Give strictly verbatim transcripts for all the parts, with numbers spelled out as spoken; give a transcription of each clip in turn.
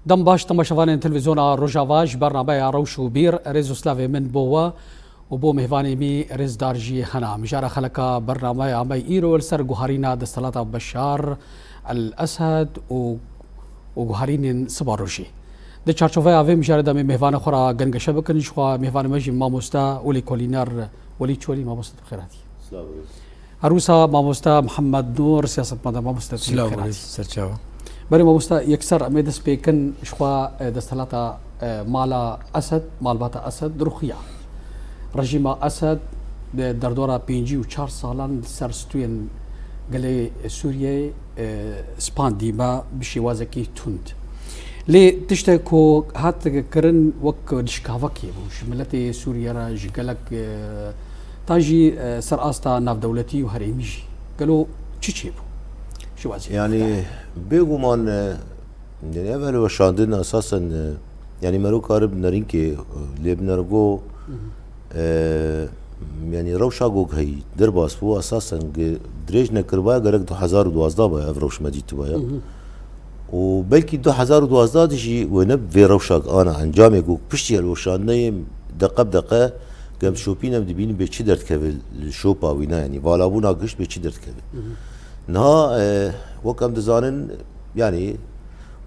Dem baş temaşevanên televîzyona Rojava, ji bernameya Rewş û Bîr, rêz û slavê min bo we û bo mêvanê mî rêzdar jî hena. Mijara xeleka bernameya me îro li ser guharîna desthilata Beşar el Esed û, û guharînên siba rojê. Di çarçoveya vê mijarê de em ê mêvanê xwe re gengeşe bikin, ji xwe mêvanê me jî mamoste û lêkolîner Welî Çolî. Mamoste, bi xêr hatî. Silav û rêz. Her wisa mamoste Mihemed Nûr, siyasetmedar. Mamoste, tu Silav û xêr hatî. Rêz, serçava. Berê mamoste, yekser em ê dest pê kin, ji xwe, e, desthilata, e, mala Esed, malbata Esed ruxiya. Rejîma Esed, e, derdora pêncî û çar salan li ser stûyên gelê Sûriyeyê, e, spandî me bi şêwazekî tund. Lê tiştek ku hat kirin wek dişkavekê bû ji miletê Sûriye re, ji gelek, e, ta jî, e, ser asta navdewletî û herêmî jî. Gelo çi çêbû ji wezîrê? Yani, bêguman, e, yani ev hilweşandin esasen, e, yani mero karib nerînkê, e, lê bi nergo, Hı hı. e, yani rewşa gog heyî derbas bû, esasen gi-, dirêj nekiribaya, gerek du hezar û duwazdeh baya ev rewş me dîtibaya. Hı hı. Û belkî du hezar û duwazdeh de jî wê ne vê rewşak ana encamê ku piştî hilweşandinê deqe bi deqe gem şopîn em dibînin bê çi derdikeve li şopa wîna, yanî valabûna gişt bê çi derdikeve. Hı hı. Niha, e, wek em dizanin, yanî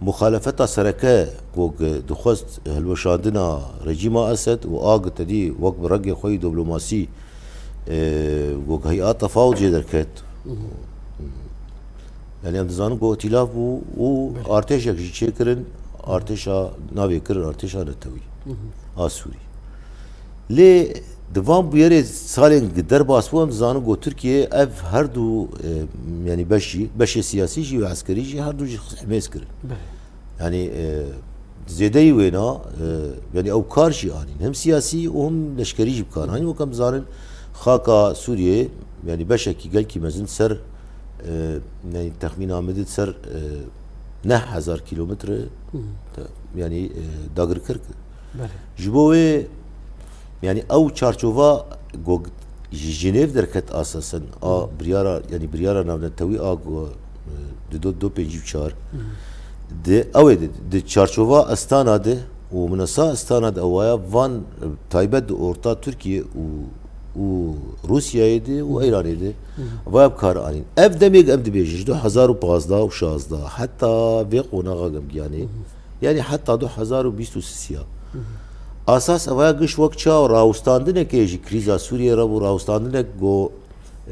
muxalefeta sereke ku dixwest hilweşandina rejîma Esed û a ku tedî wek bi rengê xwe yî diplomasî, e, ku hey'a tefawut jê derket. Hı hı. Yani em dizanin ku îtîlaf bû û Belê. artêşek jî çêkirin, artêşa navê kirin artêşa netewî Hı hı. a Sûrî. Lê di van bûyerê salên derbas bû, em dizanin ku Tirkiye ev her du, e, yani beşî, beşê siyasî jî û eskerî jî her du jî hemêz kirin. Belê. Yani, e, zêdeyî wêna, e, yani ew kar jî anîn. Hem siyasî û hem leşkerî jî bi kar anîn. Wek em dizanin, xaka Sûriyeyê, yani beşekî gelkî mezin ser, e, yani texmîna min di ser, e, neh hezar kîlometre, Hı. te-, yani, e, dagirker kir. Belê. Ji bo wê, yani ew çarçova ku ji Jinêv derket asasen, a Hı. biryara, yani biryara navnetewî a ku, e, di do, do pêncî û çar. Hı. Di, ew ê di, di çarçova Astana de û minasa Astana de ewaya van, e, taybet di orta Tirkiye û, û Rûsyayê de û Hı. Îranê de Hı. vaya bi kar anîn. Ev demê em dibêjin ji du hezar û pazdeh û şazdeh heta vê qonaxa gemgiyanê. Hı. Yani heta du hezar û bîst û sisiya. Hı hı. Asas evaya giş wek çawa rawistandinekê ji krîza Sûriyê re bû, rawistandinek ku,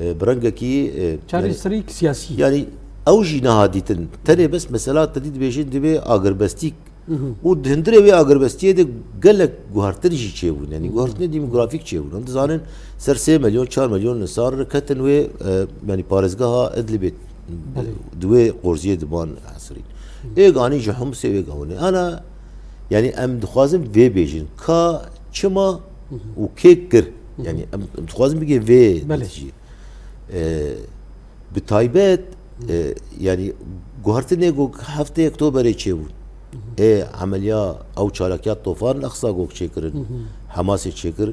e, bi rengekî, e, Çareserî yani, siyasî. Yani ew jî neha dîtin. Tenê bes mesela te dî dibêjin divê agirbestîk. Hı hı. Û di hundirê wê agirbestiyê de gelek guhertin jî çêbûn. Yani Hı hı. guhertinê demografîk çêbûn. Em dizanin ser sê milyon, çar milyon insan re ketin wê, e, yani parêzgeha Idlibê Belê. di wê qorziyê diban hesirîn. Hı. Êk anî ji Humsê wê gawinê. Ana, yani em dixwazin vê bêjin. Ka çima Hı hı. û kê kir? Hı hı. Yani em, em dixwazin bigê vê Belê. netîceyê. E, bi taybet, Hı. e, yani guhertinê ku heftê Oktoberê çêbûn. Hı hı. Ê emeliya ew çalakiya Tofan Eksa ku çêkirin, Hı hı. Hemasê çêkir.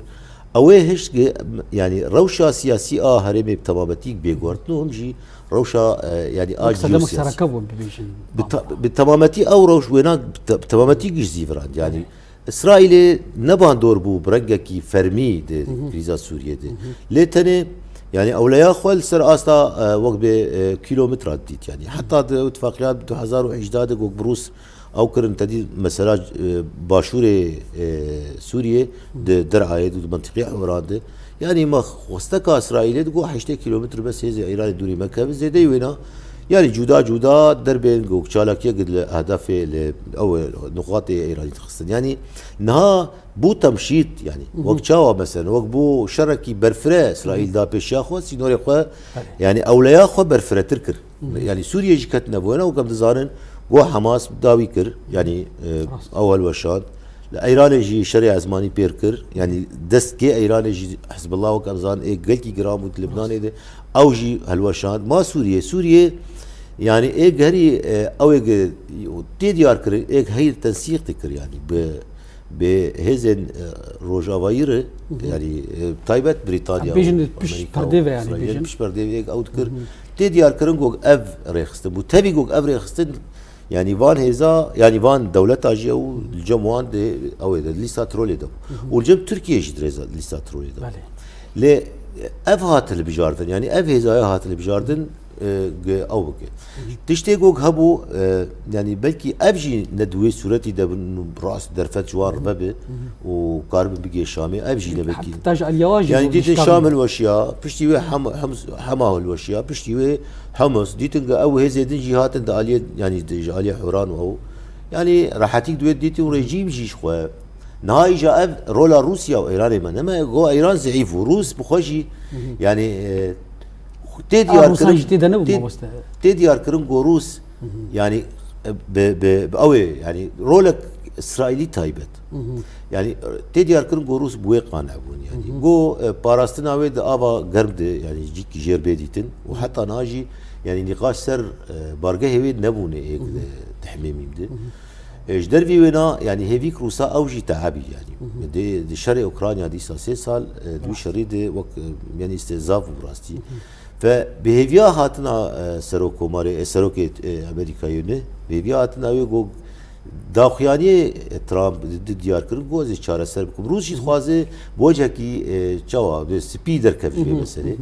Ew ê hişt ki, yani rewşa siyasî a herêmê bi temametî bê guhertin û him jî rewşa, e, yani a Wek sedema geosiyasî. sereke bû bibêjin. Bi ta-, bi temametî ew rewş wêna bi te-, bi temametî giş zîvirand. Yani Belê. Îsraîlê ne bandor bû bi rengekî fermî di Hı hı. krîza Sûriyê de. Hı hı. Lê tenê, yani ewleya xwe li ser asta, e, wek bê, e, kîlometra dît. Yani heta di îtifaqîya du hezar û hejdeh de ku bi Rûs ew kirin, te dî mesela, e, başûrê, e, Sûriyê Hı. di Der'ayê de, di mentiqê Umran de. Yani me xwesteka Îsraîlê digot heştê kîlometre bes hêzê Îranê dûrî me keve, zêdeyî wêna. Yani cuda cuda derbên ku çalakiyek li hedefê li ew nuqatê Îranî dixistin. Yani niha bû temşît, yani Hı hı. wek çawa mesela, wek bû şerekî berfire Îsraîl Hı hı. da pêşiya xwe, sînorê xwe, Belê. yani ewleya xwe berfiretir kir. Hı hı. Yani Sûriye jî ketine wêna, wek em dizanin, ku Hamas dawî kir, yani, e, Rast. ew hilweşand. Li Îranê jî şerê ezmanî pêr kir, yani destgê Îranê jî Hizbullah wek em zanin ê gelkî giran bû di Libnanê de, ew jî hilweşand. Ma Sûriye, Sûriye, yani ê gerî, e, ew ê ge-, tê diyar kirin, ê heyr tensîq dikir, yani bi, bi hêzên, e, rojavayî re, Hı hı. yani, e, taybet Brîtanya Em bêjin û pişt Amerîka perdê û ve, yani, Îsraîl bêjin. pişt perdê ve ew dikir. Hı hı. Tê diyar kirin ku ev rêxistin bû. Tevî ku ev rêxistin Yanî van hêza, yanî van dewleta jî ew li cem wan de, ew ê de lîsta trolê de bû. Û li cem Tirkiyê jî dirêza lîsta trolê de bû. Belê. Lê ev hate hilbijardin, yanî ev hêzaya hate hilbijardin, e, ge-, ew bike. Tiştê gog hebû, e, yanî belkî ev jî ne di wê sûretî de bin, rast derfet ji wan rive bi û karibin bigê Şamê, ev jî ne belkî. Heta ji aliya wan jî Yanî bû dîtin nişka Şam bû. Hilweşiya, piştî wê Hem-, Hems-, Hema hilweşiya, piştî wê Hems. Dîtin ku ew hêzê din jî hatin di aliyê, yanî di, ji aliyê Huran û ew. Yanî rehetîk di wê dîtin û rejîm jî ji xwe. Niha îja ev rola Rûsya û Îranê me neme, go Îran zeîf û Rûs bi xwe jî, yanî, e, tê A, diyar Rûsan kirin, jî tê de nebû tê, mamoste. Tê diyar kirin go Rûs, yanî, e, bi, bi, bi ew ê, yanî rolek Îsraîlî taybet. Yanî, e, tê diyar kirin go Rûs bi wê qane bûn, yanî. Go, e, parastina wê di ava germ de, yanî cîkî jêr bê dîtin û heta niha jî, yanî nîqaş ser, e, bargehê wê nebûne êk de tehmê mîm de. E, ji dervî wêna, yanî hêvîk Rûsa ew jî teebî, yanî. Di, di şerê Ukrayna dîsa sê sal, e, di wî şerî de wek, e, yanî îstehza bû bi rastî. Ve bi hêviya hatina, e, serokkomarê, e, serokê, e, Amerîkayê ne, bi hêviya hatina wê got, daxuyaniyê, e, Trump di, di diyar kirin, got, ez ê çareser bikim. Rûs jî dixwaze bi wecekî, e, çawa, bi spî derkeve ji vê meselê.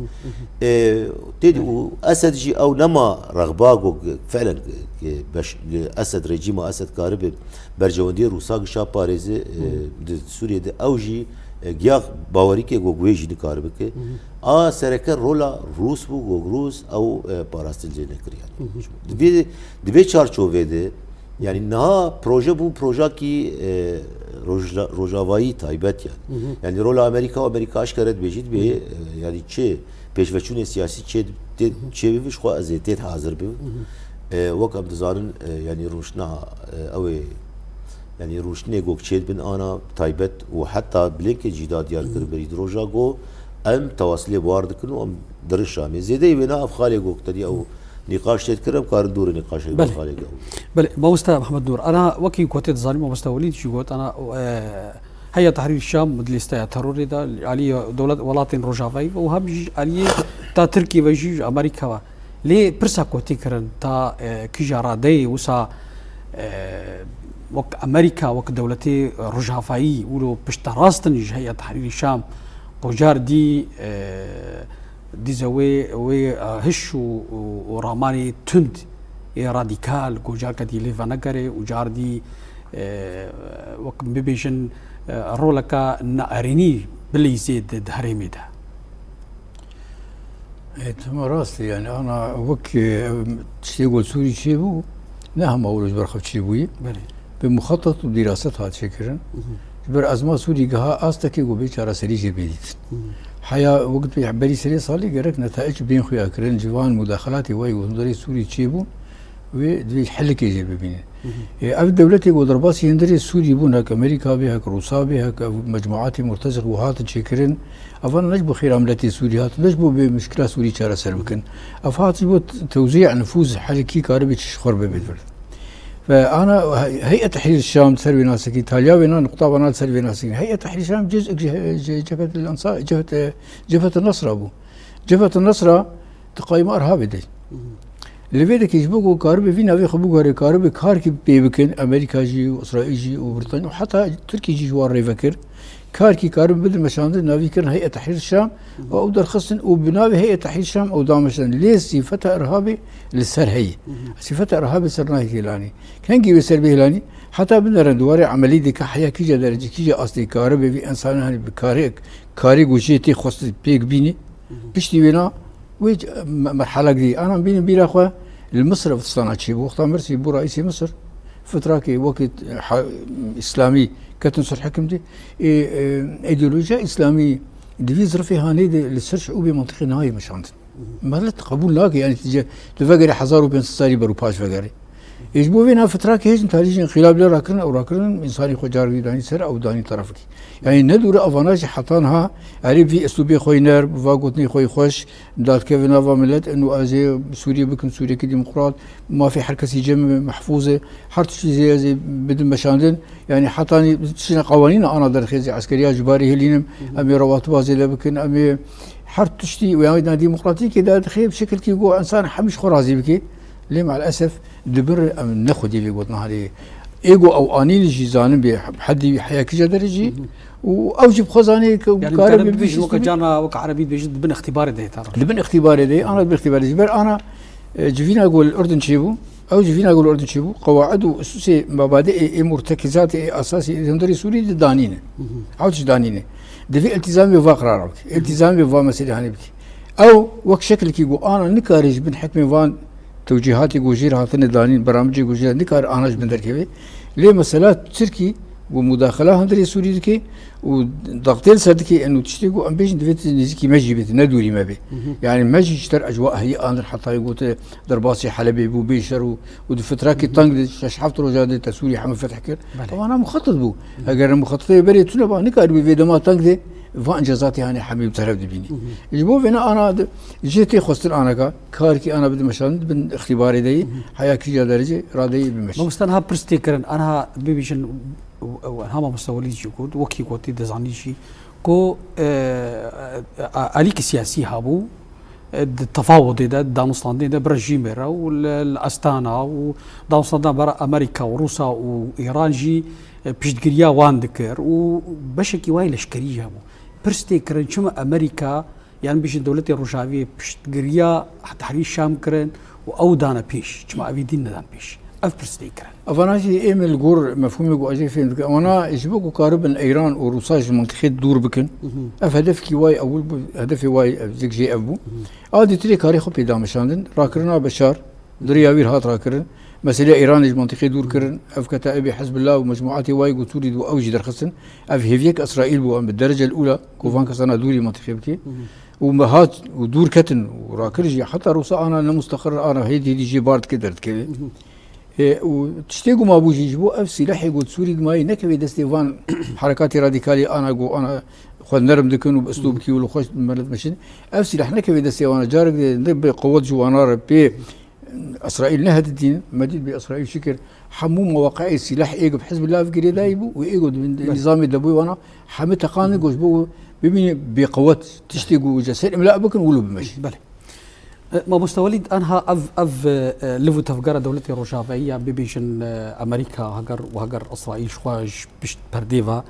E, têdî û Esed jî ew nema rexba got, felen, e, beş, e, Esed, rejîma Esed karibe berjewendiyê Rûsa gişa parêze, e, di Sûriyê de ew jî, e, giya bawerîkê got, wê jî nikare bike. A sereke rola Rûs bû, got Rûs ew, e, parastin lê nekir, yanî. Di vê, di vê çarçovê de, yanî niha proje bû, projakî, e, rojla-, rojavayî taybet, yanî. Yanî rola Amerîka û Amerîka eşkere dibêjî, dibê, e, yanî çi pêşveçûnê siyasî çê, tê, çê bibe, ji xwe ez ê tê hazir bim. E, wek em dizanin, e, yanî rûniştina, e, ew ê, yanî rûniştinê got çê dibin ana taybet û heta Blinkê jî da diyar kirin berî di roja got, em tewasilê bi war dikin û em dirin Şamê. Zêdeyî wêna ev xalê got tedî ew nîqaş tê dikir, em karin dûrê nîqaşê Belê. Xalê got. Belê, mamoste Mehmet Nur, ana wekî ku tê dizanî, mamoste Welîd jî got, ana, e, Heya Tehrîr Şam di lîsteya terorê de, alî dewlet, welatên Rojavayî ve û hem jî alî ta Tirkî ve jî, ji Amerîka ve. Lê pirsa ku tê kirin, ta, e, kîja radeyê wisa, e, wek Amerîka, wek dewletê Rojavayî wilo pişterast in ji Heya Tehrîr Şam, qocar dî, e, dîze wê, wê, e, hiş û, û, û ramanê tund ê radîkal, goca kedî lê venegere û car dî, e, wek bibêjin, e, roleka naerênî bileyzê di, di herêmê de. E, tema rast e, yani ana wek, e, tiştê ku Sûrî çêbû, ne hema wilo ji ber xwe çêbûyî. Belê. Bi muxetet û dîraset hat çêkirin. Ji ber ezma Sûrî giha astekê ku bê çareserî jê bê dîtin. Heya wek tu berî serê salê gerek netaic bên xuya kirin, ji van mudaxelatê wayî ku hundirê Sûrî çêbûn, wê divê helikê jê bibînin. E, ev dewletê ku derbasî hundirê Sûrî bûn, hek Amerîka bê, hek Rûsa bê, hek ev mecmuatê murtezix ku hatin çêkirin, evan ne ji bo xêra miletê Sûrî hatin, ne ji bo bê mişkila Sûrî çareser bikin. Ev hat ji bo t-, tewzîa nifûz, helikî karibe çi ji xwe re bibe. Ve ana he-, Heyet Tehrîr Şam ser vê nasekî, taliya wê na, nuqta vana ser vê nasekî. Heyet Tehrîr Şam ciz'ek ji, ji Cebhet el Ensa-, Cebhet, Cebhet el Nasra bû. Cebhet el Nasra di qayma Irhabê de. Li vê dekê ji bo ku karibe vî navê xwe biguhere, karibe karkî pê bikin, Amerîka jî û Îsraîl jî û Brîtanya û heta Tirkî jî ji wan rê vekir. Karkî karibe bidin meşandin, navî kirin Heyet Tehrîr Şam û ew derxistin û bi navê Heyet Tehrîr Şam ew dameşandin. Lê sîfeta Irhabê li ser heye. Sîfeta Irhabê ser nayê hêlanî. Kengî wê ser bihêlanî, heta binêrin di warê emelî de ka heya kîja derecê, kîja astê karibe vî însanê hanî bi karê, karê ku jê tê xwestin pêk bînî. Piştî wêna wê c-, me-, merhelek dî. Ana bînin bîra xwe li Misir ev tiştana çêbû. Wexta Mirsî bû raîsê Misir, fitrakê wekî ha-, îslamî ketin ser hikimdî. Ê, e, îdeolojiya îslamî di vî zirfê hanê de li ser şiûbê mentiqê nayê meşandin. Milet qebûl nake, yani tu, tu vegerî hezar û pênc sed salî berû paş vegerî. Ê ji bo vê na fitrakê hêjin tarî jî înqilab lê rakirin, ew rakirin, însanî xwe car wî danî ser, ew danî terefkî. Yani ne dûre evana jî heta niha erê vî eslûbê xwe yî nerm, va gotinê xwe yî xweş, dadikeve nava milet, inu ez ê Sûriyê bikim Sûriyekî demokrat, mafê her kesî cem mehfûz e, her tiştî zê ez ê bidim meşandin. Yani hetanî tiştine qewanîna ana derxê zê eskeriya ji barê hilînim, em ê rewatiba zêde bikin, em ê her tiştî, yani demokratîkê de dixê bi şekilkî ku însan hemî ji xwe razî bike. Lê me'lesef di bin re em ne xwedî vê gotina herê. Ê ku ew anîn jî zanin bê hedî heya kîja derecî û ew jî bi xwe zanê ke Yani kare bikare bi bibêjin vî weke cana, weke erebî dibêjin di bin îxtîbarê de hê ta. Di bin îxtîbarê de, ana di bin îxtîbarê ji ber ana, e, civîna ku li Urdun çêbû, ew civîna ku li Urdun çêbû, qewaid û usûsê mebadê ê, ê murtekizatê ê esasî ê hundirê Sûrî di danîne. Ew tişt danîne. Divê îltîzam vê va qirara bike. Îltîzam vê va meselê hanê bike. Ew wek şekilekî ku ana nikare ji bin hikmê van tewcîhatê ku jê re hatine danîn, beramicê ku jê re nikare ana ji bin derkeve. Lê mesela Tirkî ku mudaxela hundirê Sûrî dike û daxtê li ser dike, eno tiştê ku em bêjin divê tu nêzîkî me jî bê, tu ne dûrî me bê. Yani me jî ji te re ecwa heyî anir heta gote derbasî Helebê bû bê şer û, û di fitrakê teng de şeş heft roja de te Sûrî heme feth kir. Belê. Ewana muxatit bû. Eger muxatitê berê tune ba, nikaribî vê dema teng de van cezatê hanê hemî bi teref dibînî. Ji bo vêne ana di, jê tê xwestin anaka, karkî ana bide meşandin, bin îxtîbarê de yî, heya kîja derecê radeyê bimeşî. Mamoste, niha pirs tê kirin, aniha bibêjin, ha mamoste Welîd jî got, wekî gotî dizanî jî, ku, e, e, alîkî siyasî hebû, e, di tefawudê de, di danûstandinê de bi rejîmê re û li, li Astana û danûstandina bera Amerîka û Rûsa û Îran jî, e, piştgiriya wan dikir û beşekî wayê leşkerî jî hebû. Pirs tê kirin, çima Amerîka, yan bêjin dewletê Rojavî piştgiriya Tehrîr Şam kirin û ew dane pêş? Çima evî din nedan pêş? Ev pirs tê kirin. Evana jî ê min li gor mefhûmê ku ez ê fêm dikim. Evana ji bo ku karibin Îran û Rûsa ji mintixê dûr bikin. Ev hedefkî wayê ewil bû, hedefê wayê ev, zêk jê ev bû. A dîtirê karê xwe pê dameşandin, rakirina Beşar, di rêya wî re hat rakirin. Meselê Îranê ji mintixê dûr kirin. Ev Ketaibe Hizbullah û mecmuatê wayê ku Sûrî dibû ew jî derxistin. Ev hêviyek Îsraîl bû, em bi derece li ûla ku van kesana dûrî mintixê bike. Û me hat û dûr ketin û rakir jî heta Rûsa ana ne musteqir ana hêdî hêdî jê bar dike derdikeve. E, û tiştê ku mabû jî ji bo ev sîlehê ku Sûrî dimayî nekevê destê van herekatê radîkalê ana ku ana xwe nerm dikin û bi îslûbkî û li xwe ji milet meşin. Ev sîleh nekevê destê wana, carek de ne bi qewet ji wana re pê Îsraîl nehedidîn, me dît bi Îsraîl çi kir. Hemû mewaqi'ê sîleh ê ku bi Hizbullah ve girêdayî bû û ê ku di bin Belê. nîzamê de bû wana hemû teqandin ku ji bo bimîne bêqewet tiştê ku ji ser îmla bikin wilo bimeşin. Belê. E, Mamoste Welîd, anha ev, ev, e, liv û tevgera dewletê Rojavayî ya bibêjin, e, Amerîka heger û heger Îsraîl ji xwe ji pişt perdê ve,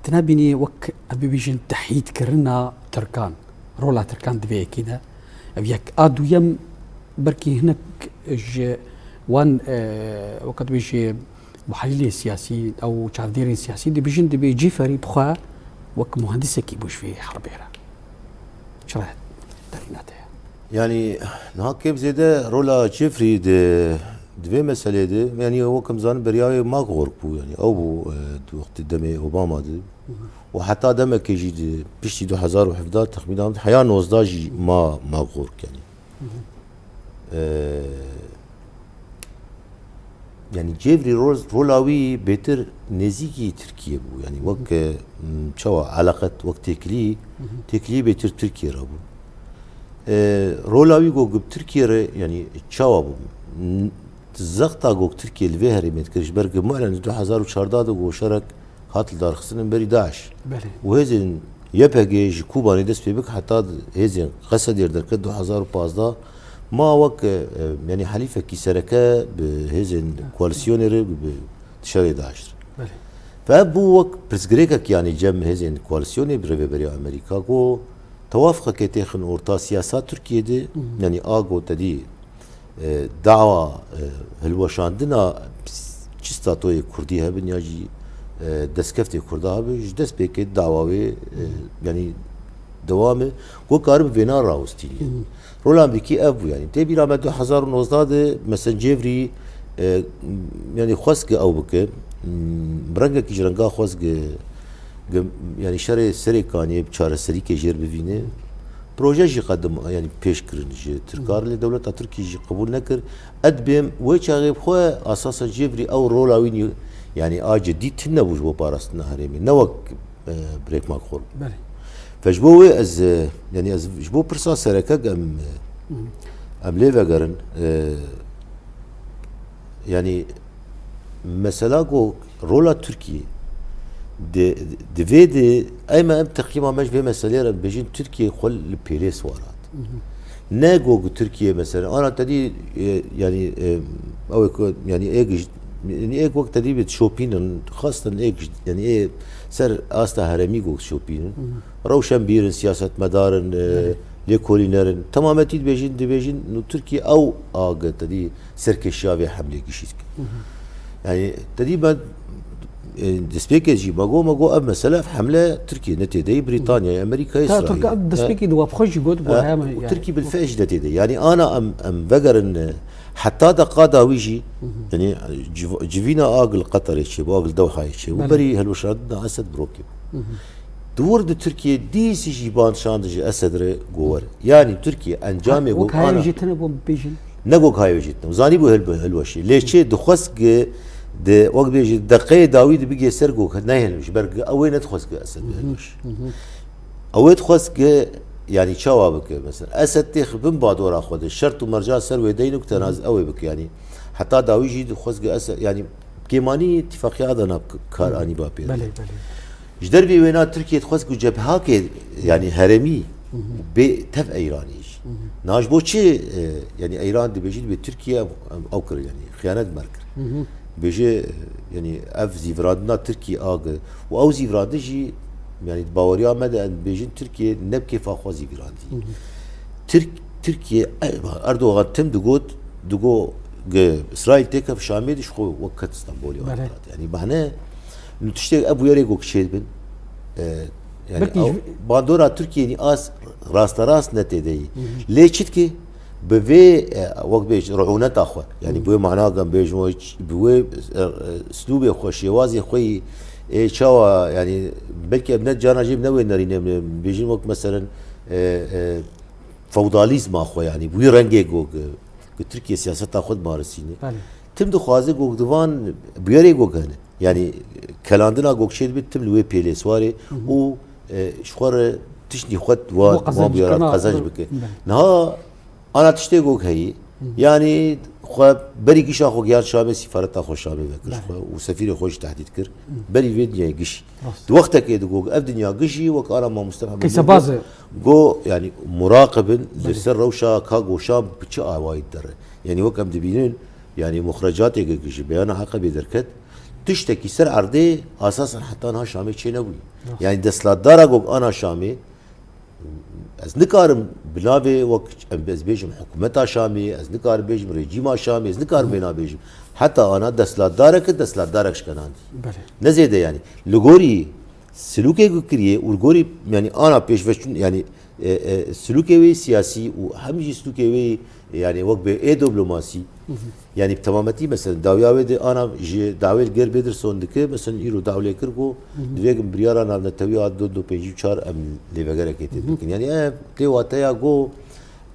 tu nebînî wek ev bibêjin tehyîdkirina Tirkan, rola Tirkan di vê yekê de. Ev yek. A duyem, belkî hinek ji wan, e, weke dibêjê muhelîlê siyasî, ew çavdêrên siyasî dibêjin, dibê Cîferî bi xwe wek muhendisekî bû ji vê herbê re. Çira derîna te ye? Yanî, niha kêm zêde rola Cîferî di, di vê meselê de, yanî, wek em zanin, beriya wê Magork bû, yanî, ew bû, e, di wextê demê Obama de. Û heta demekê jî di piştî du hezar û hevdeh texmînan heya nozdeh jî ma, ma gork, yanî. Eee, yanî Cêvrî roz-, rola wî bêtir nêzîkî Tirkiyê bû. Yanî wek, e, m, çawa eleqet, wek têkilî, têkilî bêtir Tirkiye re bû. Eee, rola wî got bi Tirkiye re, yanî çawa bû? N-, zexta got Tirkiye li vê herêmê dikir, ji ber ku malen di du hezar û çardeh de got şerek hat lidarxistin berî DAIŞ. Belê. Û hêzên Y P G ji Kobanê dest pê bik heta hêzên Qesedê derket du hezar û pazdeh ma wek, e, e, yanî helîfekî sereke bi hêzên koalîsyonê re bi, bi şerê DAIŞ re. Belê. Fe ev bû wek pirsgirêkek yanî cem hêzên koalîsyonê bi rêveberiya Amerîka ku tewafqekê têxin orta siyasa Tirkiyê de, yanî a ku te dî e, dawa, e, hilweşandina çi statoyê Kurdî hebin ya jî, e, destkeftê Kurda hebin, ji destpêkê dawa wê, e, yanî dewam e, ku karibe vêna rawestînî. Rola Amerîkî ev bû, yanî tê bîra me du hezar û nozdeh de, mesela Cêvrî, e, yanî xwest ki ew bike, m, rengekî ji renga xwest ki Gem-, yanî şerê Serêkaniyê bi çareserîkê jêr bivîne. Proje jî qedim, yanî pêş kirin ji Tirkan, lê dewleta Tirkî jî qebûl nekir. Ez dibêm wê çaxê bi xwe esasa Cêvrî ew rola wî nî-, yanî a cidî tune bû ji bo parastina herêmê. Ne wek, e, birêk Macron. Belê. Fe ji bo wê ez, e, yanî ez ji bo pirsa sereke em, e, em lê vegerin. E, Yanî mesela ku rola Tirkiyê di, di vê de em, em teqîma me ji vê meseleyê re dibêjin Tirkiye xwe li pêlê siwarat. Ne go ku Tirkiye mesela, ana te dî, e, yanî, e, ew ê ku, yanî ê giş-, yanî ê wek te dî bi şopînin, xastin ê giş-, yanî ê ser asta herêmî go şopînin. Hı hı. Rewşenbîr in, siyasetmedar in, e, Belê. lêkolîner in. Temametî dibêjin, dibêjin, nû Tirkiye ew a ge te dî serkeşiya vê hemlê gişî dike. Hı hı. Yanî te dî ben, e, destpêkê jî me got, me got ev mesele, ev hemle Tirkiye ne tê de yî, Brîtanyayê, Amerîkayê, Îsraîlê. Tirk ev destpêkê di wexwe jî got, got E, heye me, û yanî, Tirkî bil fiil jî ne tê de. Yanî ana em, em vegerin, e, heta deqa dawî jî, Hı hı. yanî civ-, civîna a gil Qeterê çêbû, a gil Dewhayê çêbû, Belê. berî hilweşandina Esed bi rokê bû. Hı hı. Di wir di Tirkiye dîsî jî ban şand ji Esed re go were. Yanî Tirkiye encamê Ha, go wek haya ana jî tine bû bêjin. Ne go haya jî tine. Zanî bû hil-, hilweşê. Lê çi dixwest ki di, wek bêjî, deqeyê dawî di bigê ser go nehêlin. Ji ber ki ew ê nedixwest ki Esed Hı hı. hilweş. Hı hı. Ew ê dixwest ki, yanî çawa bike mesela. Esed têx bin badora xwe de. Şert û mercan ser wê deyne ku tenaz ew ê bike. Yanî heta dawî jî dixwest ki Esed, yanî kêmanî tifaqiya de nav k-, kar Hı. anî ba pê. Belê, belê. Ji dervê wêna Tirkiye dixwest ku cebhakê, yanî herêmî Hı hı. bê tev Eyranê jî. Hı hı. Niha ji bo çi, e, yanî Eyran dibêjî dibê Tirkiye ev, ev, ew kir, yanî xiyanet mer kir. Hı hı. Bêje, e, yanî ev zîvirandina Tirkiye a ge û ew zîvirandin jî, yanî di baweriya me de em dibêjin Tirkiye ne bi kêfa xwe zîvirandî. Hı hı. Tirk-, Tirkiye, e, Erdogan tim digot, digo ge Îsraîl têkef Şamê de ji xwe wek ket Stenbolê Belê. Yanî bahne, nû tiştê ev bûyerê go çêdibin, e, yanî Belkî ew ji bandora Tirkiyeyê nî as rasterast ne tê de yî. Hı hı. Lê çi dike? Bi vê, e, wek bêj, ruhûneta xwe. Yanî Hı. bi wê mana gem bêjim, bi wê, e, e, slûbê xwe, şêwazê xwe yî, ê çawa, yanî belkî em ne cana jê ne wê nerîne bêjin wek meselen, e, e, fewdalîzma xwe, yanî bi wî rengê go, go Tirkiye siyaseta xwe dimarisîne. Belê. Tim dixwaze go di van bûyerê go hene. Yanî kelandina go çêdibe tim li wê pêlê siwar e Hı hı. û, e, ji xwe re tiştî xwe di wan, Bo wan qezenc bûyera kirina, qezenc bike. Belê. Niha ana tiştê go heyî, Hı hı. yanî xwe berî gişa xwe giyan Şamê, sîfareta xwe Şamê vekir ji Belê. xwe û sefîrê xwe jî tehdît kir. Hı. Berî vê dinyayê gişî. Rast. Di wextekê de go ev dinya gişî wek ana mamoste Mehemedê Qîse go, baz e. go, yanî muraqib in li Belê. ser rewşa ka go Şam bi çi awayî dere. Yanî wek em dibînin, yanî muxrecatê ge ji beyana Heqebê derket, tiştekî ser erdê asasen heta niha Şamê çê nebûyî. Rast. Yanî desthilatdara go ana Şamê, ez nikarim bi navê wek em, ez bêjim hikûmeta Şamê, ez nikarim bêjim rejîma Şamê, ez nikarim Hı. vêna bêjim. Heta ana desthilatdarek, desthilatdarek şkenandî. Belê. Ne zêde yanî. Li gorî silûkê ku kiriye û li gorî, yanî ana pêşveçûn, yanî, e, e, silûkê wê siyasî û hem jî silûkê wê, yanî wek bê ê diplomasî, Hı hı. yanî bi temametî mesela dawiya wê de ana ji dawê li gêr bê dirson dike, mesela îro daw lê kir ku Hı hı. divê biryara navnetewî a du du pêncî û çar em lêvegerekê tê Hı hı. bikin. Yanî ev tê wateya ku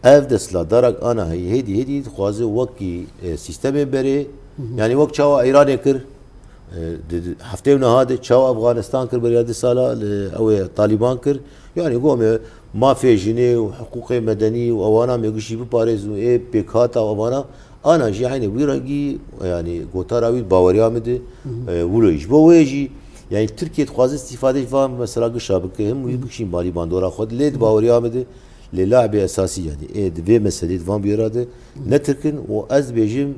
ev desthilatdarak ana heyî hêdî hêdî dixwaze wekî, e, sîstemê berê, Hı hı. yanî wek çawa Îranê kir, E, di, di, heftê û neha de çawa Afganistan kir, beriya di sala li, ew ê Talîban kir. Yanî go me mafê jinê û hiqûqê medenî û ewana me gişî biparêzin û ê pêkhata û ewana ana jî eynî wî rengî, yanî gotara wî baweriya min de, Hı hı. e, wilo ji bo wê jî, yanî Tirkiye dixwaze îstîfade ji van mesela gişa bike, him wî Hı hı. bikişîn balî bandora xwe de. Lê di Hı hı. baweriya min de, lê laibê esasî, yanî ê di vê meselê di van bûyera de Hı hı. ne Tirk in û ez dibêjim,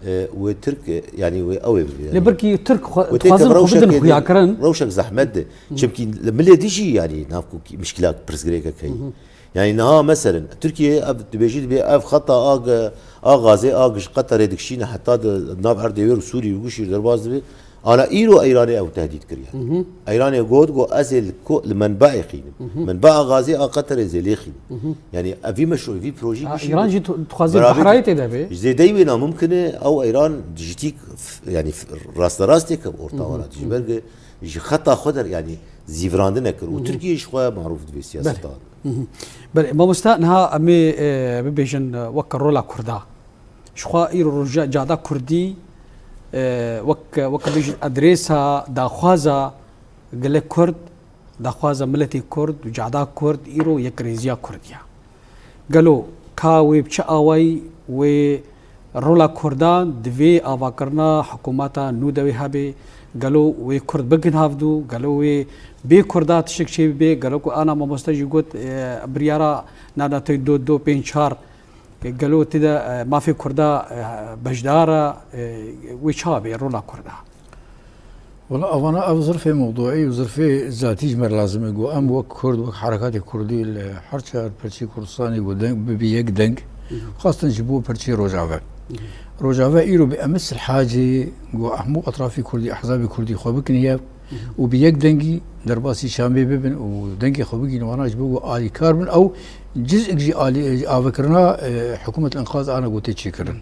E, wê Tirk, e, yanî wê ew ê bibe, yanî. Lê birkî Tirk xwe, Wê têke dixwazin bi xwe rewşekê bidin de, xuyakirin. rewşek zehmet de. Hı. Çimkî li milê dijî, yanî navkokî mişkilak pirsgirêkek heye. Hı hı. Yanî niha meselen, Tirkiye ev dibêjî dibê ev xeta a ge-, a gazê a giş Qeterê dikişîne heta di nav erdê wê û Sûrî û gişî derbas dibe. Ana îro Îranê ew tehdît kiriye. Hı hı. Îranê got, got, "Ez ê li ko-, li menbaê xînim. Hı hı. Menbaa gazê a Qeterê zê lê xînim." Hı hı. Yanî, ev vî meşru-, vî projî Ha, bişî Îran bi-, jî tu-, dixwaze berabê Behrayê di-, tê de be. Ji zêdeyî wê namimkin e, ew Îran dijîtîk, f-, yanî, f-, rasterastê ke orta Hı hı. wana dijî. Hı hı. Belge ji xeta xwe der, yanî, zîvirandine kir. Hı Û hı. Tirkiye ji xwe marûf dibê siyaseta. Belê. Hı hı. Belê, mamosta, niha em ê, e, bibêjin, e, wek rola Kurda. Ji xwe îro roja cada Kurdî, e, wek, wek bêjin adrêsa, daxwaza gelê Kurd, daxwaza miletê Kurd û cada Kurd îro yekrêziya Kurd ya. Gelo ka wê bi çi awayî wê rola Kurdan di vê avakirina hikûmeta nû de wê hebe? Gelo wê Kurd bikin havdû? Gelo wê bê Kurda tiştek çê bibe? Gelo ku ana mamoste jî got, e, biryara navnetewî du du pênc çar Gelo tê de, e, mafê Kurda, e, beşdar e, e, wê çawa bê rola Kurda? Wala, avana ev zirfê mewduî û zirfê zatî ji me re lazim e ku em wek Kurd, wek herekatê Kurdî li her çar perçî Kurdistanê ku deng, bibe yek deng, xastin ji bo perçî Rojave. Rojave îro bi em silhacê ku hemû etrafî Kurdî, ehzabê Kurdî xwe bikin yew û bi yek dengî derbasî Şamê bibin û dengê xwe bigihînin wana ji bo ku alîkar bin. Ew ciz'ek jî alî, avekirina, e, hikûmet înqaz ana ku tê çêkirin.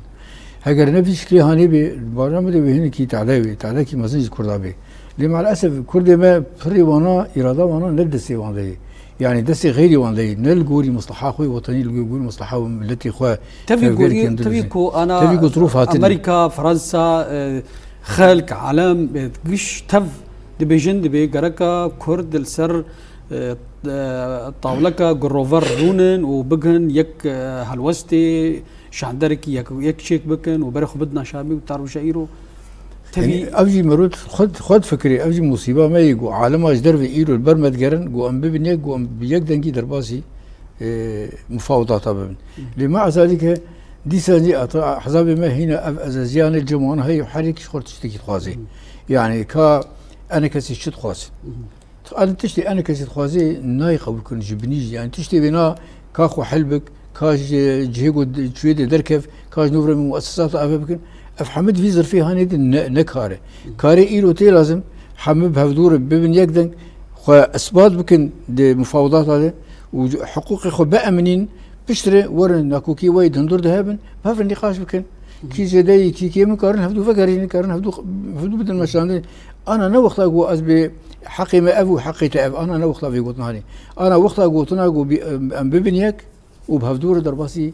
Heger ne vî şiklê hanê bê, bawer me de wê hinekî tade wê, tadekî mezin ji Kurda bê. Lê maalesef Kurdê me pirê wana, îrada wana ne destê wan de ye. Yani destê xeyrî wan de ye. Ne li gorî misliha xwe yê wetenî, li gorî misliha miletê xwe Tevî tevgêr gorî, dikin, tevî dibêjin. Ku ana Tevî ku zirûf hatine. Amerîka, Fransa, e, xelk, alem, e, giş tev dibêjin, dibê gereka Kurd li ser, e, e, tawleka girover rûnin û bigin yek, e, helwestê, şanderekî yek, yek çêk bikin û berê xwe bidina Şamê û ta roja îro. Tevî Yani ev jî merût xwe, xwe difikirê, ev jî musîba me yê ku alema ji derve îro li ber me digerin, ku em bibin yek, ku em bi yek dengî derbasî, e, mufawedata bibin. Lê me ezalî ke dîsa jî ata hezabê me hîna ev ezeziyanê li cem wan heye û her yek ji xwe tiştekî dixwaze. Yani ka ene kesî çi dixwaze? Ene tiştê ene kesî dixwaze nayê qebûl kirin ji binî jî. Yani tiştê wêna ka xwe hel bik, ka ji cihê ku di-, çûyê dê derkev, ka ji nû re muessesata eve bikin. Ev hemû di vî zirfê hanê de ne, ne kar e. Karê îro tê lazim, hemû bi hevdû re bibin yek deng, xwe isbat bikin di mufawedata de û hiqûqê xwe bieminîn, piştre werin nakokî wayî di hundir de hebin, bi hev re nîqaş bikin. Kî zêde yî, kî kêm in, karin hevdû vegerînin, karin hevdû, hevdû bidin meşandin. Ana ne wexta ku ez bê heqê me ev û heqê te ev. Ana ne wexta vê gotina hanê. Ana wexta gotina ku bi-, em, em bibin yek û bi hevdû re derbasî,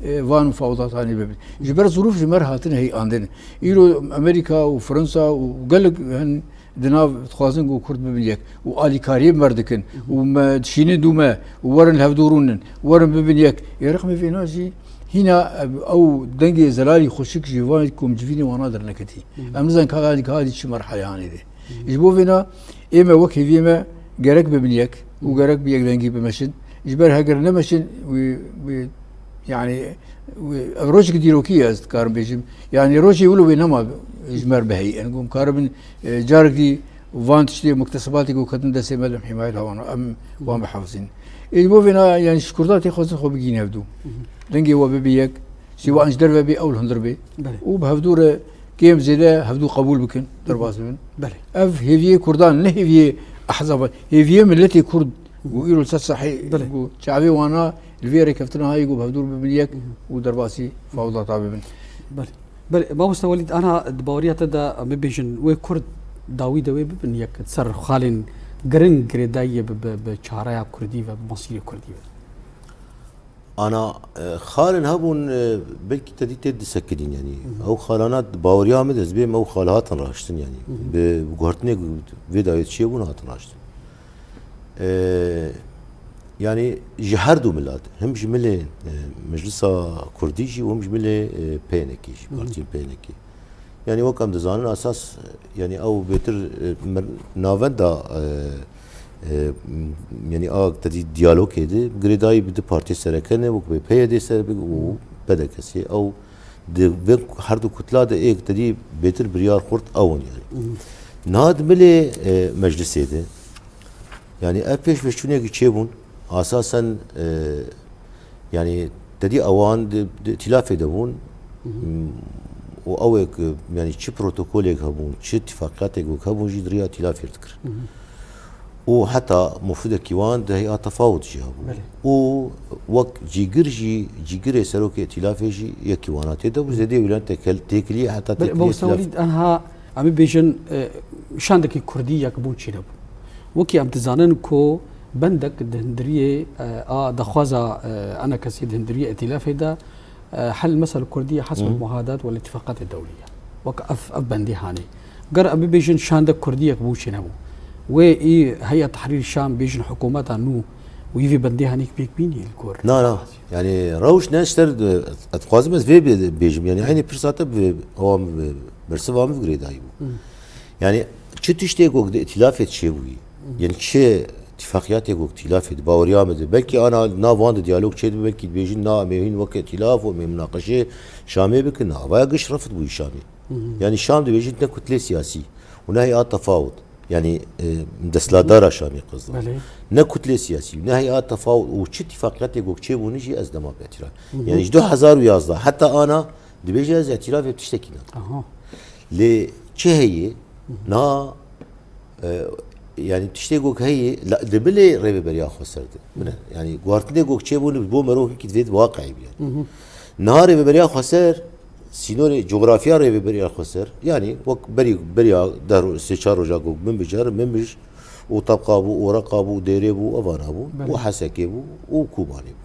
e, van mufawedatan bibin. Ji ber zirûf ji me re hatine heyandin. Îro Amerîka û Fransa û gelek hin di nav dixwazin ku Kurd bibin yek û alîkariyê bi me re dikin û me dişînin dû me û werin li hevdû rûnin, werin bibin yek. Ê rexmê vêna jî hîna, e, ew dengê zelalî xweşik ji van ku em civînê wana derneketî. Em nizanin ka alî, ka alî çi merheleyanê de. Ji bo vêna ê me wek hêviyê me gerek bibin yek û gerek bi yekdengî bimeşin. Ji ber heger nemeşin, wî, wî, yani, wî, ev rojek dîrokî ye, ez dikarim bêjim. Yani rojê wilo wê nema ji me re biheyî. Yani, ku em karibin, e, carek dî van tiştê muktesebatê ku ketin destê me, em hîmayet wan, em wan bihefizîn. Ê, ji bo vêna, yani, ji Kurda tê xwezin xwe bigihîne hevdû. Dengê we bibe yek, sî we an ji derve bê, ew li hundir bê. Belê. Û bi hevdû re kêm zêde hevdû qebûl bikin, derbas bibin. Belê. Ev hêviyê Kurdan, ne hêviyê ehzaban, hêviyê miletê Kurd. Ku îro li ser sahê, Belê. Ku çavê wana li vê rêkeftina hayê ku bi hevdû re bibin yek û derbasî fawdata bibin. Belê. Belê, mamoste Welîd, ana di baweriya te de, em bibêjin, wê Kurd dawî de wê bibin yek, ser xalên giring girêdayî bi, bi, bi çareya Kurdî ve, bi mesîrê Kurdî ve? Ana, e, xalên hebûn, e, belkî te dî tê disekinîn, yanî. Ew xalana di baweriya min de, ez bêm ew xal hatin raştin, yanî. Bi, bi guhertinê ku vê dawiyê çêbûn hatin raştin. E, yanî ji her du milat, hem ji milê, e, Meclisa Kurdî jî û hem ji milê, e, P N K jî, partiyên P N K. Yanî wek em dizanin esas, e, yanî ew bêtir, e, mir-, navenda, e, e, m-, yanî a tedî diyalogê de girêdayî bi du partiyê sereke ne, wek P Y D ser bi û P D K S. Ew di vê her du kutla de êk tedî bêtir biryar xurt ew in yanî. Niha di milê, e, meclisê de, yanî ev pêşveçûnekî çêbûn, asasen, e, yanî tedî ewan di, di îtîlafê de bûn, m, û ew ê ku, yanî çi protokolek hebûn, çi îtîfaqiyatêk wek hebûn jî di riya îtîlafê dikirin. Û heta mufidekî wan di hey'a tefawut jî hebû. Belê. Û wek cîgir jî, cîgirê serokê îtîlafê jî yekî wana tê de bû, zêdê wîlan tekel-, têkiliyê heta Belê, têkiliyê mamoste îtîlaf. Welîd, anha Em ê bêjin, e, şandekî kurdî yekbûn çênebû. Wekî em dizanin ku bendek di hundiriyê, e, a daxwaza, e, enekesî di hundiriyê îtîlafê de, e, hel mesel kurdî ye hesb Hı. muhadat wal îtîfaqatê dewlî ye. Wek ev, ev bendê hanê. Ger em bibêjin şandek kurdî yekbûn çênebû. Wê î Heyet Tehrîr Şam bêjin hikûmeta nû wî vê bendê hanê pêk bînî li gor. Na, na. Yani rewş ne ji ser, e, ez dixwazim ez vê bê-, bêjim. Yani Hı. eynî pirsa te bi, ewa min bi, bersiva min bi girêdayî bû. Hı. Yani çi tiştê ku di îtîlafê çêbûyî, Hı. yani çi îtîfaqiyatê ku îtîlafê di baweriya min de. Belkî ana nav wan de diyalog çêdibe, belkî dibêjin na em ê hîn weke îtîlaf û em ê munaqeşê Şamê bikin. Na, avaya giş refd bûyî Şamê. Yanî Şam dibêjin ne kutlê siyasî û ne heyat tefawut. Yanî, e, desthilatdara Şamê qizdan. Belê. Ne kutlê siyasî, ne heyat tefawut û çi îtîfaqiyatê ku çêbûne jî ez dema bi îtîra. Yanî ji du hezar û yazdeh heta ana dibêje ez îtîrafê bi tiştekî nakim. Aha. Lê çi heye? Na, e, yanî tiştê ku heye, la, di bilê rêveberiya xweser de. Min e. Yanî guhartinê ku çêbûne bo mero hinkî divê waqeyî bî yanî. Niha rêveberiya xweser, sînorê, cografya rêveberiya xweser, yanî wek berî, beriya deh ro-, sê çar roja ku min bicer, Minbij û Tebqa bû, û Reqa bû, û Dêrê bû, û Evana bû, Belê. û Hesekê bû, û Kobanê bû.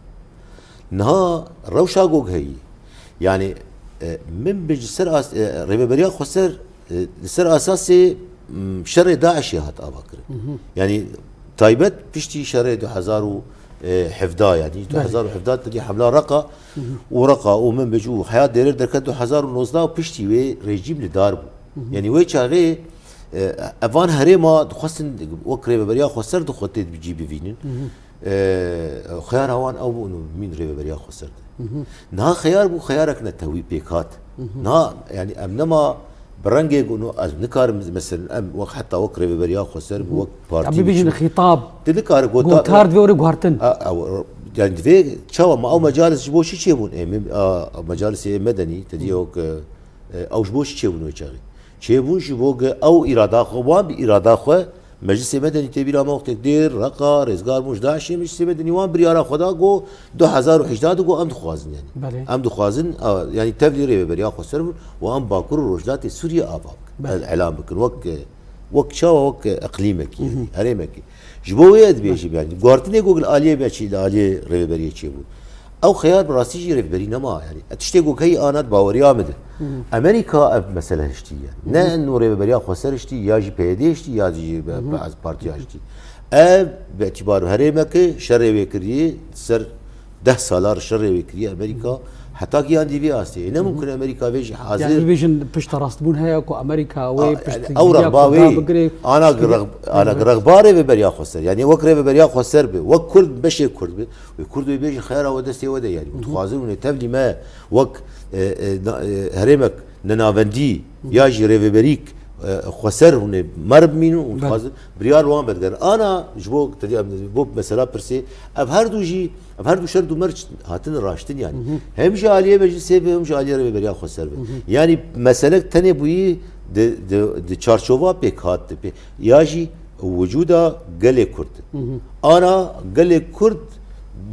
Niha rewşa ku heyî, yanî, e, Minbij ser as-, e, rêveberiya xweser, e, li ser asasê, m, şerê DAIŞê hat ava kirin. Yanî taybet piştî şerê du hezar û hevdeh, yanî Belê. du hezar û hevdeh tedî hemla Reqa û Reqa û Minbij û heya Dêrê derket du hezar û nozdeh û piştî wê rejîm li dar bû. Yanî wê çaxê, e, evan herêma dixwestin wek rêveberiya xweser dixwe tê cî bivînin. E, xeyara wan ew bûn û mîn rêveberiya xweser de. Niha xeyar bû, xeyarek netewî pêk hat. Niha, yanî em nema bi rengê ku ez nikarim, mesela em wek, heta wek rêveberiya xweser, wek partî bibêjin biçin. Xîtab. Tu nikare gota-, Gotar divê were guhartin. A, ew, yanî divê çawa ma ew mecalis ji bo çi çêbûn? Ê, min, a, mecalisê medenî, te dî wek, e, ew ji bo çi çêbûn wê çaxê? Çêbûn ji bo ge ew îrada xwe, wan bi îrada xwe Meclisê Medenî tê bîra me wextê Dêr, Reqa, Rêzgar bûn ji DAIŞê, Meclisê Medenî wan biryara xwe da, got du hezar û hejdeh de got em dixwazin, yanî. Belê. Em dixwazin, a, yanî tevlî rêveberiya xweser bin û em Bakur û Rojhilatê Sûriyê ava bikin. Belê. El-, elan bikin. Wek, e, wek çawa, wek, e, iqlîmekî, yanî, herêmekî. Ji bo wê ez dibêjim, yanî, guhartinê ku li aliyê me çî, li aliyê rêveberiyê çêbû. Ew xeyar bi rastî jî rêveberî nema, yanî. E, tiştê ku heyî ana di baweriya min de. Amerîka ev mesele hiştî, yanî. Ne eno rêveberiya xweser hiştî, ya jî PYD hiştî, ya jî be-, be-, partiya hiştî. Ev bi îtîbar herêmeke şerê wê kiriye, ser deh salar şerê wê kiriye Amerîka, heta giyan dî vê astê. Ne mumkin Amerîka vê jî hazir. Yani bibêjin pişterastbûn heye ku Amerîka wê A, pişt yani ew rexba wê, bigire, ana pişt gi-, rex-, ana gi rexba rêveberiya xweser. Yani wek rêveberiya xweser be, wek Kurd, beşê Kurd be, wê Kurd wê bêjin xeyara we destê we de yani. Dixwazin hûn ê tevlî me wek, e, e, na-, e, herêmek nenavendî ya jî rêveberîk, e, xweser hûn ê mer bimînin û Belê. dixwazin biryar wan vedigerin. Ana ji bo, te dî em, bo mesela pirsê, ev her du jî, ev her du şer du merc hatin raştin yani. Hem ji aliyê meclisê be, hem ji aliyê rêveberiya xweser be. Yani meselek tenê bûyî di, di, di çarçova pêk hat, di pê-, ya jî wicûda gelê Kurd. Ana gelê Kurd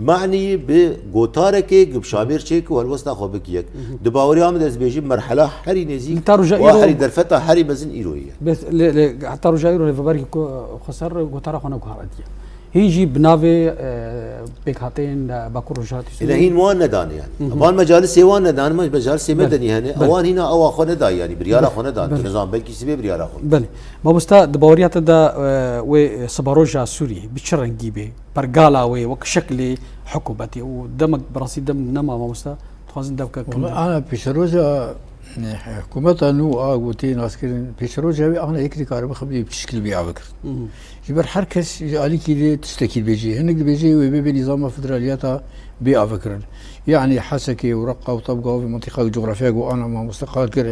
manî bi gotarekê, bi şamêr çêk û helwesta xwe bikî yek. Di baweriya min de ez bêjim merhela herî nêzîk Li ta roja û îro herî derfeta herî mezin îro ye. Bes lê, lê heta roja îro rêveberî ku xweser gotara xwe neguharetiye. Hîn jî bi navê, e, pêkhateyên, e, Bakur Rojhilatê Sûriyê. Hîn wan nedane yani. Van mecalisê wan nedane, me-, mecalisê Belê. medenî hene. Belê. Wan hîna ewa xwe nedayî yani, biryara Belê. xwe nedan. Belê. Tu nizan belkî sibê biryara xwe. Belê. Mamosta, di baweriya te de, e, wê, e, sibaroja Sûriyê bi çi rengî bê? Pergala wê, wek şeklê hikûmetê û demek bi rastî dem nema mamosta, dixwazin devke Wala kim ana pêşeroja, e, hikûmeta nû a gotê naskirin, pêşeroja wê ana yek dikare bixebitî bi çi şekilî bê ava kirin. Ji ber her kes ji alîkî dê tiştekî dibêjê. Hinek dibêjê wê bê, bê nîzama federaliyata bê ava kirin. Yanî Hesekê û Reqa û Tebqa û vê mintîqa û cografya ku ana mamoste qal kir,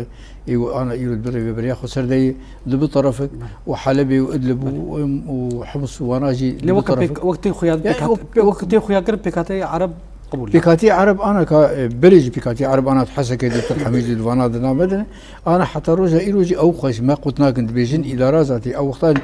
ê ku ana îro di rêveberiya xweser de ye, di bi terefek û Helebê û Idlib û, û Hims û wana jî di Lê bi weke terefek. pêk-, wek tên xuya Yani pêkhat-, wek, wek wek tên xuya kirin pêkhateyê Ereb qebûl. Pêkhateyê Ereb ana ka, e, berê jî pêkhateyê Ereb ana di Hesekê de, Tel Hemîzê di vana di name de. Ana heta roja îro jî ew xwe ji me qut nakin, dibêjin îdara zatî, ew wexta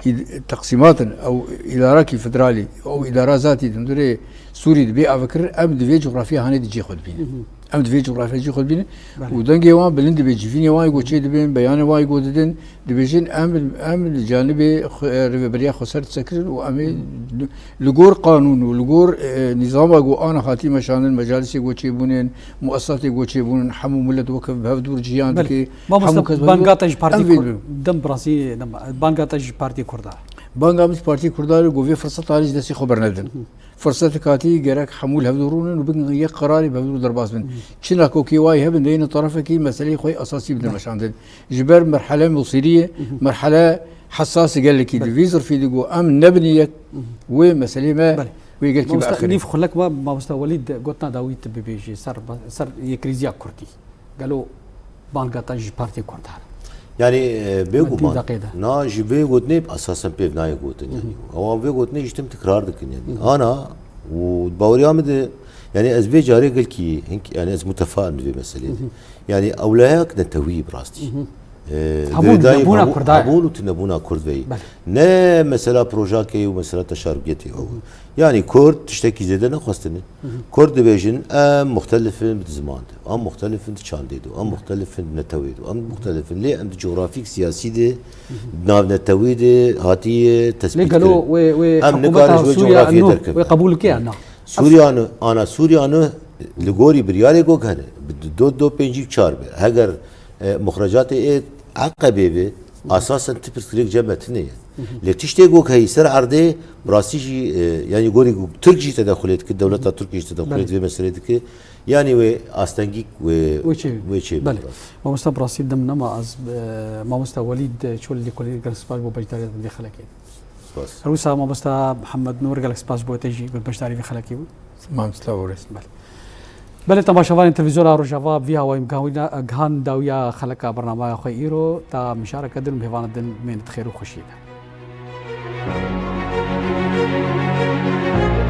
îd-, teqsîmat in, ew îdarakî federalî, ew îdara zatî di hundirê Sûrî dibê avekirin, em di vê cografya hanê de cê xwe dibînin. Em di vê cografya cê xwe dibînin Belê. û dengê wan bilind dibe, civînê wan yê ku çê dibên, beyanê wan yê ku didin, dibêjin em, em li canibê xwe, rêveberiya xweser disekirin û em ê li gor qanûn û li gor, e, nîzama ku ana hatî meşandin, mecalisê ku çêbûnên, muesesatê ku çêbûnin, hemû milet weke bi hev dûr ciyan Belê. dike, Mamoste, hemû kes bi hev banga dûr. te ji Partî Em vê Kur-, dibin. dem bi rastî, dem, banga te ji Partî Kurda. Banga min ji Partî Kurda re ku vê firseta jî destê xwe bernedin. Firsetek hatî gerek hemû li hev dûr rûnin û bikin yek qerarê bi hev dûr derbas bin. Çi nakokî wayî hebin, deynin terefekî meseleyê xwe yê esasî bidin Belê. meşandin. Ji ber merhele mosîrî ye, merhele Hesas gelekî di vî zirfî de got, em nebin yek, wê meselê me wê gelkî biaxirê. Nîv xulek me, mamosta Welîd gotina dawî tu bibêjî ser, ser yekirîziya Kurdî. Gelo banga te ji partiyê Kurd hene? Yani e, bêguman. Na ji vê gotinê esasen pêv nayê gotin. Yani. Ewan vê gotinê ji tim tikrar dikin. Yani. Ana û baweriya min de yani ez vê carê gelkî hink yani ez mutefaim di vê meselê de. Yani ewleyak netewî bi rastî. Hebûn û tunebûna Kurd veyî. Ne mesela projakê û mesela teşarûkiyetê ew. Yani Kurd tiştekî zêde nexwestine. Kurd dibêjin em muxtelif in bi ziman de, em muxtelif in di çandê de, em muxtelif in di netewê de, em muxtelif in lê em di cografîk siyasî de, di navnetewî de hatiye tespîtkirin. Em nikarin ji wê cografiyê derkevin. Wê qebûl bike ya na? Sûriya nû, ana Sûriya nû li gorî biryarê got hene, bi do do pêncî û çar be. Heger e, muxrecatê ê Eqebê be, esasen ti pirsgirêk cem me tune ye. Lê tiştê got heyî ser erdê, bi rastî jî e, yani gorî got Tirk jî tedexulê dike, dewleta Tirk jî tedexulê di vê meselê dike. Yani wê astengîk wê wê çê be. Belê. Mamosta bi rastî dem nema ez e, mamosta Welîd Çolî lêkolînê gelek spas bo beşdariyetê di vê xelekê. Spas. Her wisa mamosta Mihemed Nur gelek spas bo te jî bi beşdarî vê xelekê bû. Mamosta Boris. Belê. Belê temaşevanên televîzyona Rojava vî hawayî gihan dawiya xeleka bernameya xwe îro ta mişareke din û mêvana din mênit xêr û xweşiyê de.